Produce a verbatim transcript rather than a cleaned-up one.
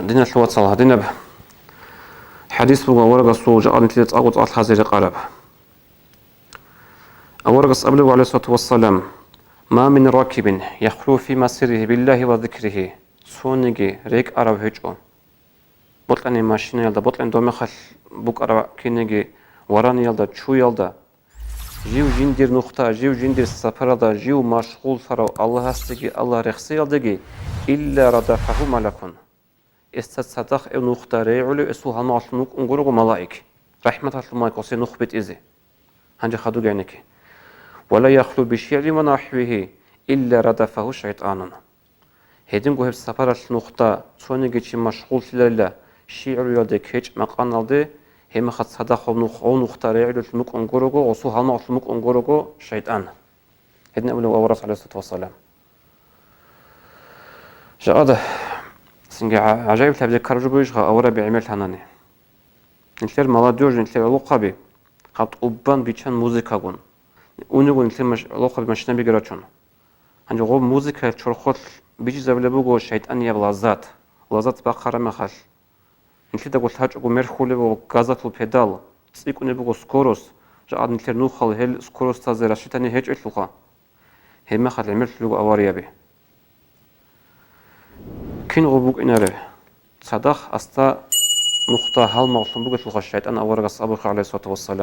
Диналъул вацал, гьадинаб хӀадис буго аварагасул жакъа нилъеда цӀакъго цӀакъ лъазе рекъараб. Аварагас абулеб, гӀалайгьиссалату вассалам: «Ма мин ракибин яхлу фи масирихи биллагьи ва зикрихи». Цониги рекӀарав гьечӀо. Бокьани машинаялда, бокьани дов мехалъ букӀараб кинеги вараниялда, чуялда, жив жиндир нухда, жив жиндир сапаралда, жив машгъуллъарав Аллагьасдеги Аллагь рехсиялдеги, илла радафагьу малакун. Эсда цадахъ эв нухда регӀулев эсул гьалмагълъун вукӀун гурого малаик, рахӀматалъул малаик гъосе нух битӀизе. Гьанже хадуги гӀенекке. «Ва ла яхлу бишигӀрин ва нахӀвигьи, илла радафагьу шайтӀанун». Гьединго гьеб сапаралъ нухда цониги чи машгъуллъиларила шигӀруялде, кечӀ-макъаналде, гьеб мехалъ цадахъ гьав нух, гьав нухда регӀулевлъун вукӀун гурого, гъосул гьалмагълъун вукӀун гурого шайтӀан. Гьедин абулеб аварагас, гӀалайгьиссалату вассалам. Жакъада цинги гӀа-, гӀажаиблъаб деккар жо бугищха авараби гӀемерлъанани? Нилъер молодёжь, нилъер гӀолохъаби гьаб тӀубан биччан музыкагун. Унего нилъер маш-, гӀолохъаби машинабиги рачун. Гьанже гъоб музыкаялъ чорхолъ бичӀчӀизабулеб буго шайтӀанияб лаззат, лаззат бахъараб мехалъ. Нилъедаго лъачӀого мерхьулеб буго газалъул педал, цӀикӀкӀунеб буго скорость, жакъа нилъер нухал гьел скоростазе рассчитание гьечӀелъулха. Гьеб мехалъ гӀемерлъулего аварияби. Кинго букӀинаре, цадахъ асда нухда гьалмагълъун бугелъулха шайтӀан аварагас абухъе, гӀалайгьиссалату вассалам.